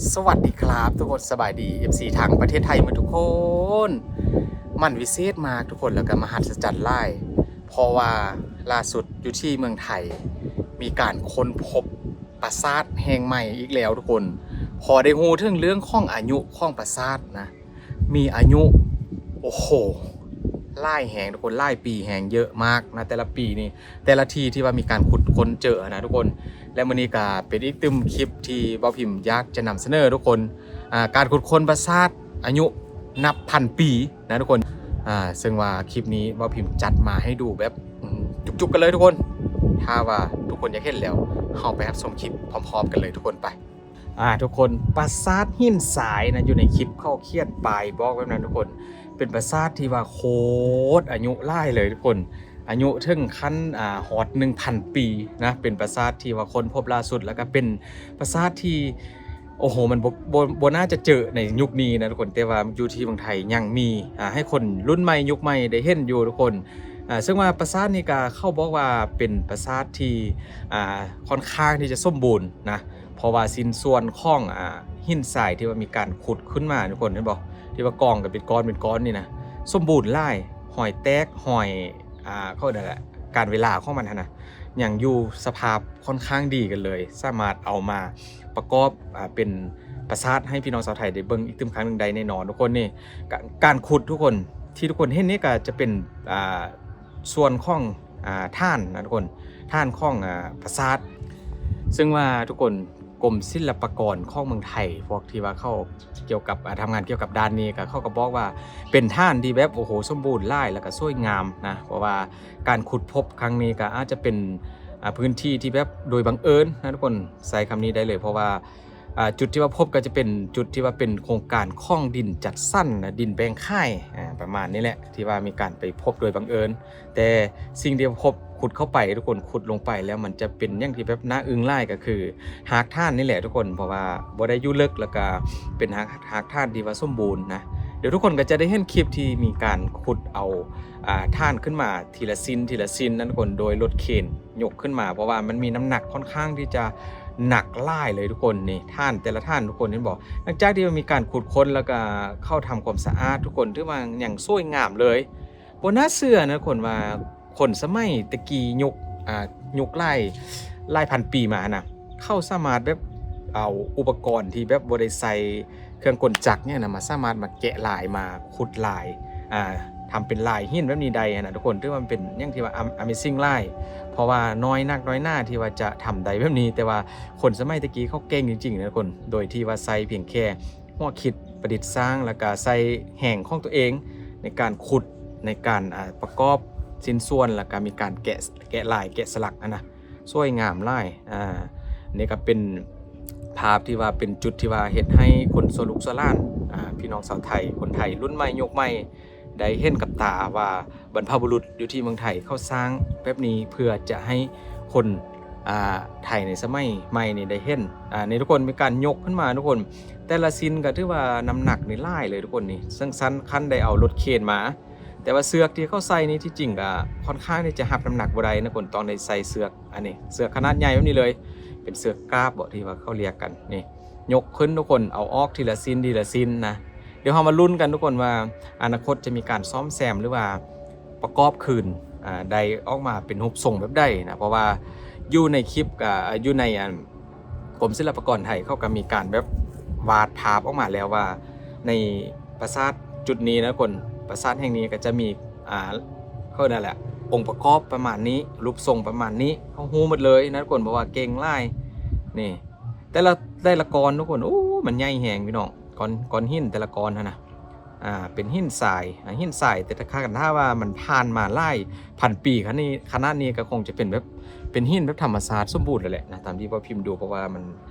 ສະຫວັດດີຄັບທຸກຄົນ, ສະບາຍດີ ເອັຟຊີ ທາງປະເທດໄທໝົດທຸກຄົນ. ມັນວິເສດມາກທຸກຄົນ ແລ້ວກໍມະຫັດສະຈັນຫຼາຍ ເພາະວ່າລ່າສຸດຢູ່ທີ່ເມືອງໄທ ມີການຄົ້ນພົບປາສາດແຫ່ງໃໝ່ອີກແລ້ວທຸກຄົນ. ພໍໄດ້ຮູ້ເຖິງເລື່ອງຂອງອາຍຸຂອງປາສາດນະ ມີອາຍຸ ໂອ້ໂຫ ຫຼາຍແຮງທຸກຄົນ, ຫຼາຍປີແຮງ, ເຍອະມາກນະ ແຕ່ລະປີນີ້ ແຕ່ລະທີ່ທີ່ວ່າມີການຂຸດຄົ້ນເຈີນະທຸກຄົນ. ແລະ ມື້ນີ້ກໍເປັນອີກຕື່ມຄລິບທີ່ເວົ້າພິມຢາກຈະນຳສະເໜີທຸກຄົນ, ອ່າ ການຂຸດຄົ້ນປາສາດອາຍຸນັບພັນປີນະທຸກຄົນ. ອ່າ ເຊິ່ງວ່າຄລິບນີ້ເວົ້າພິມຈັດມາໃຫ້ດູແບບ ອືມ ຈຸກໆກັນເລີຍທຸກຄົນ. ຖ້າວ່າທຸກຄົນຢາກເຫັນແລ້ວ ເຮົາໄປຮັບຊົມຄລິບພ້ອມໆກັນເລີຍທຸກຄົນ. ໄປ ອ່າ ທຸກຄົນ, ປາສາດຫີນຊາຍນະ ຢູ່ໃນຄລິບເຂົາຂຽນປ້າຍບອກແບບນັ້ນທຸກຄົນ. ເປັນປາສາດທີ່ວ່າໂຄດອາຍຸຫຼາຍເລີຍທຸກຄົນ, ອາຍຸເຖິງຂັ້ນ ອ່າ ຮອດໜຶ່ງພັນປີນະ. ເປັນປາສາດທີ່ວ່າຄົ້ນພົບລ່າສຸດ ແລ້ວກໍເປັນປາສາດທີ່ ໂອ້ໂຫ ມັນບໍ່ ບໍ່ ບໍ່ໜ້າຈະເຈີໃນຍຸກນີ້ນະທຸກຄົນ, ແຕ່ວ່າຢູ່ທີ່ເມືອງໄທຍັງມີ ອ່າ ໃຫ້ຄົນລຸ້ນໃໝ່ຍຸກໃໝ່ໄດ້ເຫັນຢູ່ທຸກຄົນ. ອ່າ ເຊິ່ງວ່າປາສາດນີ້ກໍເຂົາບອກວ່າເປັນປາສາດທີ່ ອ່າ ຄ່ອນຂ້າງທີ່ຈະສົມບູນນະ ເພາະວ່າຊິ້ນສ່ວນຂອງ ອ່າ ຫີນຊາຍທີ່ວ່າມີການຂຸດຂຶ້ນມາທຸກຄົນ ເຫັນບໍ່? ທີ່ວ່າກອງກັນເປັນກ້ອນເປັນກ້ອນນີ້ນະ ສົມບູນຫຼາຍ, ຮອຍແຕກ ຮອຍ ອ່າ ເຂົາເອີ້ນຫຍັງລະ ການເວລາຂອງມັນຫັ້ນນະ ຍັງຢູ່ສະພາບຄ່ອນຂ້າງດີກັນເລີຍ, ສາມາດເອົາມາປະກອບ ອ່າ ເປັນປາສາດໃຫ້ພີ່ນ້ອງຊາວໄທໄດ້ເບິ່ງອີກຕື່ມຄັ້ງໜຶ່ງໄດ້ແນ່ນອນທຸກຄົນ. ນີ້ ການ ການຂຸດທຸກຄົນ ທີ່ທຸກຄົນເຫັນນີ້ກໍຈະເປັນ ອ່າ ສ່ວນຂອງ ອ່າ ຖານນະທຸກຄົນ, ຖານຂອງ ອ່າ ປາສາດ. ເຊິ່ງວ່າທຸກຄົນ ກົມສິລະປາກອນຂອງເມືອງໄທ ພວກທີ່ວ່າເຂົາກ່ຽວກັບ ອ່າ ທຳງານກ່ຽວກັບດ້ານນີ້ ກໍເຂົາກໍບອກວ່າເປັນຖານທີ່ແບບ ໂອ້ໂຫ ສົມບູນຫຼາຍ ແລ້ວກໍສວຍງາມນະ, ເພາະວ່າການຂຸດພົບຄັ້ງນີ້ກໍອາດຈະເປັນ ອ່າ ພື້ນທີ່ທີ່ແບບໂດຍບັງເອີນນະທຸກຄົນ, ໃຊ້ຄຳນີ້ໄດ້ເລີຍ. ເພາະວ່າ ອ່າ ຈຸດທີ່ວ່າພົບກໍຈະເປັນຈຸດທີ່ວ່າເປັນໂຄງການຂອງດິນຈັດສັນນະ, ດິນແບ່ງຂາຍ ອ່າ ປະມານນີ້ແຫຼະ ທີ່ວ່າມີການໄປພົບໂດຍບັງເອີນ. ແຕ່ສິ່ງທີ່ພົບ ຂຸດເຂົ້າໄປທຸກຄົນ, ຂຸດລົງໄປແລ້ວມັນຈະເປັນຫຍັງທີ່ແບບໜ້າອຶ້ງຫຼາຍ ກໍຄືຮາກຖານນີ້ແຫຼະທຸກຄົນ, ເພາະວ່າບໍ່ໄດ້ຢູ່ເລິກ ແລ້ວກໍເປັນຮາກ ຮາກຖານທີ່ວ່າສົມບູນນະ. ດຽວທຸກຄົນກໍຈະໄດ້ເຫັນຄລິບທີ່ມີການຂຸດເອົາ ອ່າ ຖານຂຶ້ນມາທີລະຊິ້ນ ທີລະຊິ້ນນະທຸກຄົນ, ໂດຍລົດເຄນຍົກຂຶ້ນມາ ເພາະວ່າມັນມີນ້ຳໜັກຄ່ອນຂ້າງທີ່ຈະໜັກຫຼາຍເລີຍທຸກຄົນ. ນີ້ຖານແຕ່ລະຖານທຸກຄົນ ເຫັນບໍ່? ຫຼັງຈາກທີ່ວ່າມີການຂຸດຄົ້ນ ແລ້ວກໍເຂົາທຳຄວາມສະອາດທຸກຄົນ, ຖືວ່າຍັງສວຍງາມເລີຍ. ບໍ່ໜ້າເຊື່ອນະທຸກຄົນວ່າ ຄົນສະໄໝແຕ່ກີ້ຍຸກ ອ່າ ຍຸກຫຼາຍ ຫຼາຍພັນປີມາຫັ້ນນະ ເຂົາສາມາດແບບເອົາອຸປະກອນທີ່ແບບບໍ່ໄດ້ໃຊ້ເຄື່ອງກົນຈັກຫຍັງນະ ມາສາມາດມາແກະລາຍ ມາຂຸດລາຍ ອ່າ ທຳເປັນລາຍຫີນແບບນີ້ໄດ້ຫັ້ນນະທຸກຄົນ. ຖືວ່າມັນເປັນຫຍັງທີ່ວ່າ Am- Amazing ຫຼາຍ ເພາະວ່ານ້ອຍນັກນ້ອຍໜາທີ່ວ່າຈະທຳໄດ້ແບບນີ້, ແຕ່ວ່າຄົນສະໄໝແຕ່ກີ້ເຂົາເກັ່ງຈິງໆນະທຸກຄົນ, ໂດຍທີ່ວ່າໃຊ້ພຽງແຄ່ ຫົວຄິດປະດິດສ້າງ ແລ້ວກະໃຊ້ແຮງຂອງຕົວເອງໃນການຂຸດ ໃນການ ອ່າ ປະກອບຊິ້ນສ່ວນ ແລ້ວກະມີການແກະ ແກະລາຍ ແກະສະຫຼັກຫັ້ນນະ ສວຍງາມຫຼາຍ. ອ່າ ນີ້ກະເປັນພາບທີ່ວ່າເປັນຈຸດທີ່ວ່າເຮັດໃຫ້ຄົນຊົ່ວລູກຊົ່ວຫຼານ ອ່າ ພີ່ນ້ອງຊາວໄທ ຄົນໄທລຸ້ນໃໝ່ຍຸກໃໝ່ ໄດ້ເຫັນກັບຕາວ່າ ບັນພະບຸລຸດຢູ່ທີ່ເມືອງໄທເຂົາສ້າງແບບນີ້ ເພື່ອຈະໃຫ້ຄົນ ອ່າ ໄທໃນສະໄໝໃໝ່ນີ້ໄດ້ເຫັນ. ອ່າ ນີ້ທຸກຄົນ ມີການຍົກຂຶ້ນມາທຸກຄົນ, ແຕ່ລະຊິ້ນກໍຖືວ່ານ້ຳໜັກນີ້ຫຼາຍເລີຍທຸກຄົນ. ນີ້ເຊິ່ງຊັ້ນ ຄັນໄດ້ເອົາລົດເຄນມາ, ແຕ່ວ່າເຊືອກທີ່ເຂົາໃສ່ນີ້ ທີ່ຈິງກໍຄ່ອນຂ້າງທີ່ຈະຮັບນ້ຳໜັກບໍ່ໄດ້ນະທຸກຄົນ, ຕ້ອງໄດ້ໃສ່ເຊືອກ ອັນນີ້ ເຊືອກຂະໜາດໃຫຍ່ແບບນີ້ເລີຍ, ເປັນເຊືອກກາບບໍ ທີ່ວ່າເຂົາລຽກກັນ. ນີ້ ຍົກຂຶ້ນທຸກຄົນ, ເອົາອອກທີລະຊິ້ນ ທີລະຊິ້ນນະ. ດຽວເຮົາມາລຸ້ນກັນທຸກຄົນວ່າ ອະນາຄົດຈະມີການສ້ອມແຊມ ຫຼືວ່າປະກອບຄືນ ອາ ໄດ້ອອກມາເປັນຮູບຊົງແບບໃດນະ. ເພາະວ່າຢູ່ໃນຄລິບ ກະ ຢູ່ໃນ ອັນ ກົມສິລະປາກອນໄທ ເຂົາກະມີການແບບວາດພາບອອກມາແລ້ວວ່າ ໃນປາສາດຈຸດນີ້ນະທຸກຄົນ, ປາສາດແຫ່ງນີ້ກະຈະມີ ອ່າ ເຂົານັ້ນແຫຼະ ອົງປະກອບປະມານນີ້, ຮູບຊົງປະມານນີ້, ເຮົາຮູ້ໝົດເລີຍນະທຸກຄົນ, ເພາະວ່າເກັ່ງຫຼາຍ. ນີ້ ແຕ່ລະ ແຕ່ລະກ້ອນທຸກຄົນ, ໂອ້ ມັນໃຫຍ່ແຮງພີ່ນ້ອງ, ກ້ອນ ກ້ອນຫີນແຕ່ລະກ້ອນຫັ້ນນະ ອ່າ ເປັນຫີນຊາຍ ອ່າ ຫີນຊາຍ. ແຕ່ຖ້າ ຖ້າວ່າມັນຜ່ານມາຫຼາຍພັນປີຂະໜາດນີ້ ຂະໜາດນີ້ກໍຄົງຈະເປັນແບບ ເປັນຫີນແບບທຳມະຊາດສົມບູນແລ້ວແຫຼະນະ, ຕາມທີ່ເວົ້າພິມດູ, ເພາະວ່າມັນ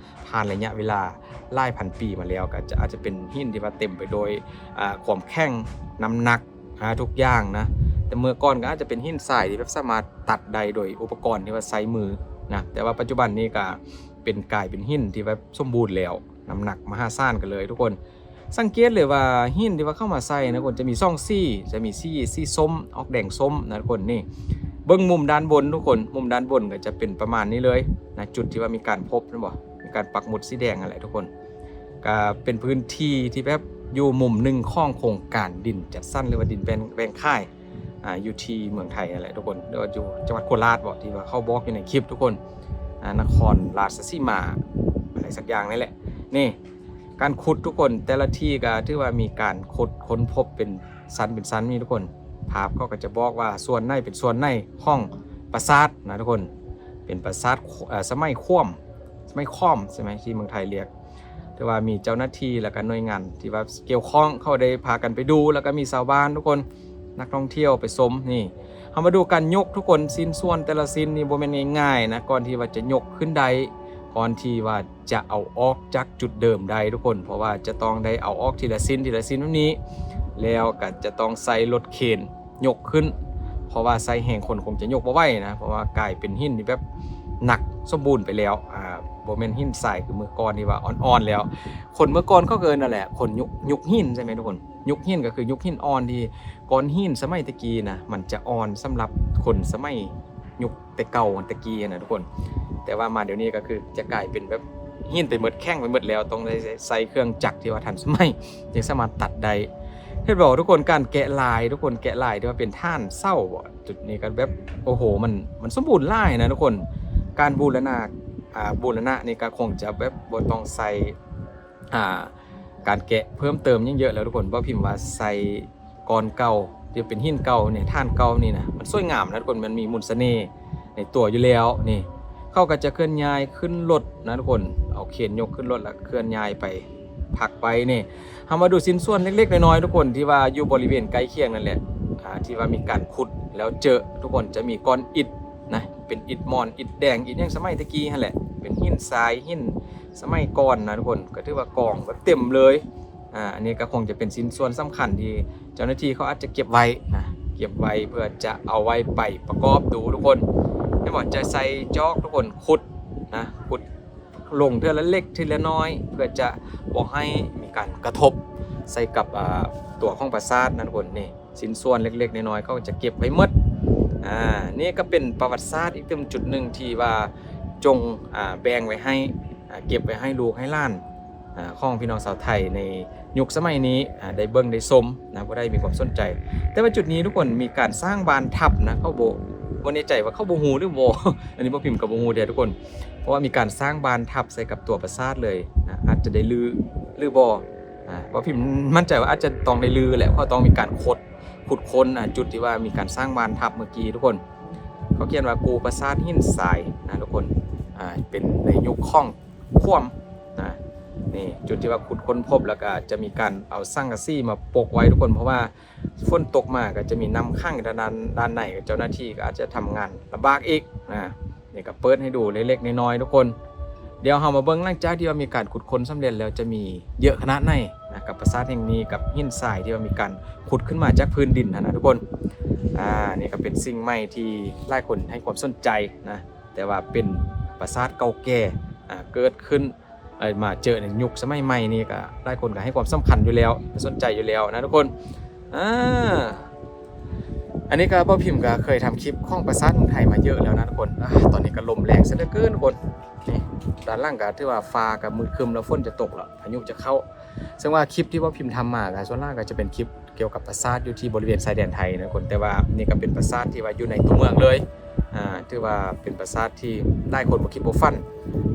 ຜ່ານໄລຍະເວລາຫຼາຍພັນປີມາແລ້ວ, ກໍຈະ ອາດຈະເປັນຫີນທີ່ວ່າເຕັມໄປໂດຍ ອ່າ ຄວາມແຂງ, ນ້ຳໜັກ ອ່າ ທຸກຢ່າງນະ. ແຕ່ເມື່ອກ່ອນກໍອາດຈະເປັນຫີນຊາຍທີ່ແບບສາມາດຕັດໄດ້ໂດຍອຸປະກອນທີ່ວ່າໃຊ້ມືນະ, ແຕ່ວ່າປັດຈຸບັນນີ້ກໍເປັນ ກາຍເປັນຫີນທີ່ແບບສົມບູນແລ້ວ, ນ້ຳໜັກມະຫາສານກັນເລີຍທຸກຄົນ. ສັງເກດເລີຍວ່າຫີນທີ່ວ່າເຂົາມາໃສ່ນະທຸກຄົນ ຈະມີສອງສີ, ຈະມີສີ ສີສົ້ມ ອອກແດງສົ້ມນະທຸກຄົນ. ນີ້ ເບິ່ງມຸມດ້ານບົນທຸກຄົນ, ມຸມດ້ານບົນກໍຈະເປັນປະມານນີ້ເລີຍນະ, ຈຸດທີ່ວ່າມີການພົບ ເຫັນບໍ່? ມີການປັກໝຸດສີແດງຫັ້ນແຫຼະທຸກຄົນ. ກະເປັນພື້ນທີ່ທີ່ແບບຢູ່ມຸມໜຶ່ງຂອງໂຄງການດິນຈັດສັນ ຫຼືວ່າດິນແບ່ງ ແບ່ງຂາຍ ອ່າ ຢູ່ທີ່ເມືອງໄທນັ້ນແຫຼະທຸກຄົນ ຫຼືວ່າຢູ່ຈັງຫວັດໂຄລາດບໍ ທີ່ວ່າເຂົາບອກຢູ່ໃນຄລິບທຸກຄົນ ອ່າ ນະຄອນລາຊະສີມາ ອະໄລສັກຢ່າງນີ້ແຫຼະ. ນີ້ ການຂຸດທຸກຄົນ ແຕ່ລະທີ່ກໍຖືວ່າມີການຂຸດຄົ້ນພົບເປັນຊັ້ນເປັນຊັ້ນນີ້ທຸກຄົນ. ພາບເຂົາກໍຈະບອກວ່າສ່ວນໃນເປັນສ່ວນໃນຂອງປາສາດນະທຸກຄົນ ເປັນປາສາດ ເອີ ສະໄໝຂວາມ ສະໄໝຂອມ ໃຊ່ໄໝ ທີ່ເມືອງໄທລຽກ. ຖືວ່າມີເຈົ້າໜ້າທີ່ ແລ້ວກໍໜ່ວຍງານທີ່ວ່າກ່ຽວຂ້ອງ ເຂົາໄດ້ພາກັນໄປດູ ແລ້ວກໍມີຊາວບ້ານທຸກຄົນ ນັກທ່ອງທ່ຽວໄປຊົມ. ນີ້ ເຮົາມາດູການຍົກທຸກຄົນ ຊິ້ນສ່ວນແຕ່ລະຊິ້ນນີ້ບໍ່ແມ່ນງ່າຍໆນະ ກ່ອນທີ່ວ່າຈະຍົກຂຶ້ນໄດ້ ກ່ອນທີ່ວ່າຈະເອົາອອກຈາກຈຸດເດີມໄດ້ທຸກຄົນ ເພາະວ່າຈະຕ້ອງໄດ້ເອົາອອກທີລະຊິ້ນ ທີລະຊິ້ນແບບນີ້ ແລ້ວກໍຈະຕ້ອງໃຊ້ລົດເຄນຍົກຂຶ້ນ ເພາະວ່າໃຊ້ແຮງຄົນຄົງຈະຍົກບໍ່ໄຫວນະ ເພາະວ່າກາຍເປັນຫີນທີ່ແບບໜັກສົມບູນໄປແລ້ວ ອ່າ ບໍ່ແມ່ນຫີນຊາຍຄືເມື່ອກ່ອນທີ່ວ່າອ່ອນໆແລ້ວ. ຄົນເມື່ອກ່ອນເຂົາກໍເອີ້ນນັ້ນແຫຼະ ຄົນຍຸກ ຍຸກຫີນ ໃຊ່ໄໝທຸກຄົນ? ຍຸກຫີນກໍຄືຍຸກຫີນອ່ອນທີ່ ກ້ອນຫີນສະໄໝແຕ່ກີ້ນະ ມັນຈະອ່ອນສຳລັບຄົນສະໄໝຍຸກແຕ່ເກົ່າແຕ່ກີ້ຫັ້ນນະທຸກຄົນ. ແຕ່ວ່າມາດຽວນີ້ກໍຄືຈະກາຍເປັນແບບຫີນໄປໝົດ ແຂງໄປໝົດແລ້ວ ຕ້ອງໄດ້ໃຊ້ເຄື່ອງຈັກທີ່ວ່າທັນສະໄໝ ຈຶ່ງສາມາດຕັດໄດ້. ເຫັນບໍ່ທຸກຄົນ? ການແກະລາຍ ທຸກຄົນ ແກະລາຍທີ່ວ່າເປັນຖານເສົາບໍ ຈຸດນີ້ກໍແບບ ໂອ້ໂຫ ມັນ ມັນສົມບູນຫຼາຍນະທຸກຄົນ. ການບູລະນະ ອ່າ ບູລະນະນີ້ກໍຄົງຈະແບບບໍ່ຕ້ອງໃສ່ ອ່າ ການແກະເພີ່ມເຕີມຫຍັງເຍອະແລ້ວທຸກຄົນ. ບໍ່ພິມວ່າໃສ່ກ້ອນເກົ່າ ທີ່ເປັນຫີນເກົ່ານີ້ ຖານເກົ່ານີ້ນະ ມັນສວຍງາມນະທຸກຄົນ ມັນມີມົນສະເໜ່ໃນຕົວຢູ່ແລ້ວ. ນີ້ ເຂົາກໍຈະເຄື່ອນຍ້າຍຂຶ້ນລົດນະທຸກຄົນ ເອົາເຄນຍົກຂຶ້ນລົດ ແລ້ວເຄື່ອນຍ້າຍໄປພັກໄວ້. ນີ້ ເຮົາມາດູຊິ້ນສ່ວນເລັກໆນ້ອຍໆທຸກຄົນ ທີ່ວ່າຢູ່ບໍລິເວນໃກ້ຄຽງນັ້ນແຫຼະ ອ່າ ທີ່ວ່າມີການຂຸດແລ້ວເຈີ ທຸກຄົນ ຈະມີກ້ອນອິດນະ ເປັນອິດໝອນ ອິດແດງ ອິດຫຍັງສະໄໝແຕ່ກີ້ຫັ້ນແຫຼະ ເປັນຫີນຊາຍ ຫີນສະໄໝກ່ອນນະທຸກຄົນ ກໍຖືວ່າກອງແບບເຕັມເລີຍ. ອ່າ ອັນນີ້ກໍຄົງຈະເປັນຊິ້ນສ່ວນສຳຄັນທີ່ເຈົ້າໜ້າທີ່ເຂົາອາດຈະເກັບໄວ້ນະ ເກັບໄວ້ເພື່ອຈະເອົາໄວ້ໄປປະກອບດູທຸກຄົນ. ແມ່ນບໍ່? ຈະໃສ່ຈອກທຸກຄົນ ຂຸດນະ ຂຸດລົງເທື່ອລະເລັກເທື່ອລະນ້ອຍ ເພື່ອຈະບໍ່ໃຫ້ມີການກະທົບໃສ່ກັບ ອ່າ ຕົວຂອງປາສາດນະທຸກຄົນ. ນີ້ ຊິ້ນສ່ວນເລັກໆນ້ອຍໆ ເຂົາຈະເກັບໄວ້ໝົດ. ອ່າ ນີ້ກໍເປັນປະຫວັດສາດອີກຕື່ມຈຸດໜຶ່ງທີ່ວ່າຈົ່ງ ອ່າ ແບ່ງໄວ້ໃຫ້ ອ່າ ເກັບໄວ້ໃຫ້ລູກໃຫ້ຫຼານ ອ່າ ຂອງພີ່ນ້ອງຊາວໄທໃນຍຸກສະໄໝນີ້ ອ່າ ໄດ້ເບິ່ງໄດ້ຊົມນະ ຜູ້ໃດມີຄວາມສົນໃຈ. ແຕ່ວ່າຈຸດນີ້ທຸກຄົນ ມີການສ້າງບ້ານທັບນະ ເຂົາບໍ່ ບໍ່ແນ່ໃຈວ່າເຂົາບໍ່ຮູ້ຫຼືບໍ່ ອັນນີ້ບໍ່ພິມກໍບໍ່ຮູ້ແທ້ທຸກຄົນ ເພາະວ່າມີການສ້າງບ້ານທັບໃສ່ກັບຕົວປາສາດເລີຍນະ ອາດຈະໄດ້ຮື້ຫຼືບໍ່ ອ່າ ບໍ່ພິມໝັ້ນໃຈວ່າອາດຈະຕ້ອງໄດ້ຮື້ແຫຼະ ເພາະຕ້ອງມີການຂຸດ ຂຸດຄົ້ນ ອ່າ ຈຸດທີ່ວ່າມີການສ້າງບ້ານທັບເມື່ອກີ້ທຸກຄົນ. ເຂົາຂຽນວ່າ ກູ່ປາສາດຫີນຊາຍນະທຸກຄົນ ອ່າ ເປັນໃນຍຸກຂອງຂວາມນະ. ນີ້ ຈຸດທີ່ວ່າຂຸດຄົ້ນພົບ ແລ້ວກໍຈະມີການເອົາສັງກະສີມາປົກໄວ້ທຸກຄົນ ເພາະວ່າຝົນຕົກມາກໍຈະມີນ້ຳຂັງດ້ານ ດ້ານໃນ ເຈົ້າໜ້າທີ່ກໍອາດຈະທຳງານລຳບາກອີກນະ. ນີ້ກໍເປີດໃຫ້ດູເລັກໆນ້ອຍໆທຸກຄົນ. ດຽວເຮົາມາເບິ່ງ ຫຼັງຈາກທີ່ວ່າມີການຂຸດຄົ້ນສຳເລັດແລ້ວ ຈະມີເຍອະຂະໜາດໃດນະ ກັບປາສາດແຫ່ງນີ້ ກັບຫີນຊາຍທີ່ວ່າມີການຂຸດຂຶ້ນມາຈາກພື້ນດິນຫັ້ນນະທຸກຄົນ. ອ່າ ນີ້ກໍເປັນສິ່ງໃໝ່ທີ່ຫຼາຍຄົນໃຫ້ຄວາມສົນໃຈນະ ແຕ່ວ່າເປັນປາສາດເກົ່າແກ່ ອ່າ ເກີດຂຶ້ນ ເອີ ມາເຈີໃນຍຸກສະໄໝໃໝ່ນີ້ ກໍຫຼາຍຄົນກໍໃຫ້ຄວາມສຳຄັນຢູ່ແລ້ວ ສົນໃຈຢູ່ແລ້ວນະທຸກຄົນ. ອ່າ ອັນນີ້ກໍ ບໍ່ພິມກໍເຄີຍທຳຄລິບຂອງປາສາດເມືອງໄທມາເຍອະແລ້ວນະທຸກຄົນ. ອ່າ ຕອນນີ້ກໍລົມແຮງຊະເຫຼືອເກີນທຸກຄົນ. ນີ້ ດ້ານຫຼັງກໍຖືວ່າຟ້າກໍມືດຄຶ້ມແລ້ວ ຝົນຈະຕົກແລ້ວ ພາຍຸຈະເຂົ້າ. ເຊິ່ງວ່າຄລິບທີ່ ບໍ່ພິມ ທຳມາກໍສ່ວນຫຼາຍກໍຈະເປັນຄລິບກ່ຽວກັບປາສາດຢູ່ທີ່ບໍລິເວນຊາຍແດນໄທນະທຸກຄົນ. ແຕ່ວ່ານີ້ກໍເປັນປາສາດທີ່ວ່າຢູ່ໃນຕົວເມືອງເລີຍ ອ່າ ຖືວ່າເປັນປາສາດທີ່ຫຼາຍຄົນບໍ່ຄິດບໍ່ຝັນ.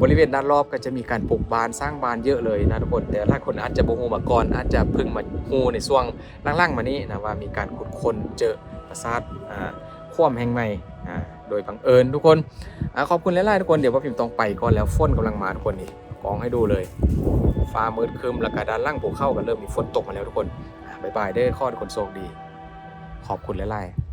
ບໍລິເວນດ້ານລອບກໍຈະມີການປຸກບ້ານ ສ້າງບ້ານເຍອະເລີຍນະທຸກຄົນ ແຕ່ຫຼາຍຄົນອາດຈະບໍ່ຮູ້ມາກ່ອນ ອາດຈະເພິ່ງມາຮູ້ໃນຊ່ວງຫຼັງໆມານີ້ນະ ວ່າມີການຂຸດຄົ້ນເຈີປາສາດ ອ່າ ຂວາມແຫ່ງໃໝ່ ອ່າ ໂດຍບັງເອີນທຸກຄົນ. ອ່າ ຂອບຄຸນຫຼາຍໆທຸກຄົນ. ດຽວ ບໍ່ພິມ ຕ້ອງໄປກ່ອນແລ້ວ ຝົນກຳລັງມາທຸກຄົນ. ນີ້ ກອງໃຫ້ດູເລີຍ ຟ້າມືດຄຶ້ມ ແລ້ວກໍດ້ານຫຼັງພູເຂົາກໍເລີ່ມມີຝົນຕົກມາແລ້ວທຸກຄົນ. ອ່າ ບາຍບາຍເດີ ຂໍໃຫ້ທຸກຄົນໂຊກດີ ຂອບຄຸນຫຼາຍໆ.